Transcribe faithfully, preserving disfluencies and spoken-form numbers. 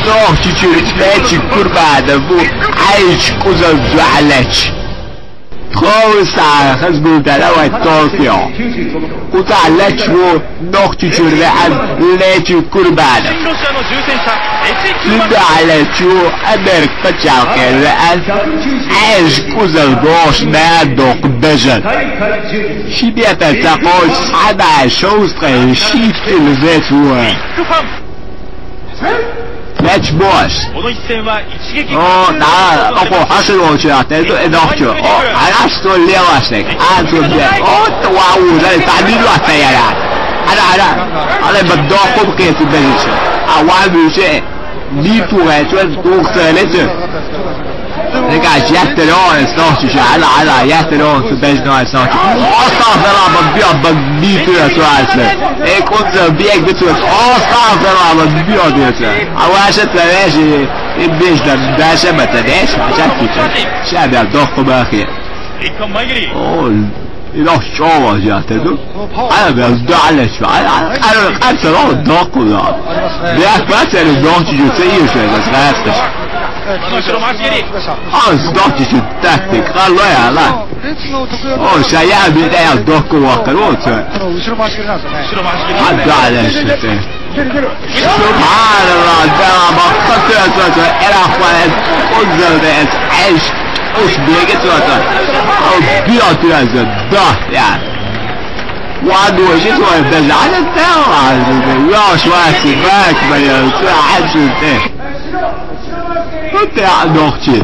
Нохчичура лечиг курбада бу, Ӏайча кӀузал зоӀ леч. Тховса хазгулдала вай толкио. Куца леч ву, Нохчичура веӀан лечиг курбада. Сюда леч ву, Америка пачалкхе веӀан, Ӏайча кӀузал гош меа докх бежан. Ши бетар ца кхочу схьадай шовзткъе шийтта кило зет ву. Леч бош. О, да, око хьашир волчу яхтер ду, и нохчо. О, араш то леваш дек. А, то бе. О, то ва уже, та милла таяра. Ара, ара. Але ба дохум кети бежича. А ва бюже. Ни тугай, чё тугсалеча. Дагаш яхтар о, сохчу, ала, ала, яхтар о, су бежно, сохчу. Остафирулла, бан био, бан биту, су альсу. Э, кунца, биек биту. Остафирулла, бан био, биту. А ваша травеш, и бежно, дальше матадеш, а сейчас куча. Сейчас я доху бахи. О, и нох чого я теду. А я бел дальше, а я, а я, а я, доху, да. Я хватит, нох чуть-чуть, сиюши, да, знаешь. А, сдохничать тактик, алло, алло. О, шая битая дохку вакруца. А дальше ты. Субханаллах, да, бахатуя, эра хвалет, он зелдет, эш, уж бегет, о, биотуя, да, я. Ладно, уже твой даже, а не стал, а, я швайцы, бак, моя, ты, а, ты. Вот ты, а, ногти.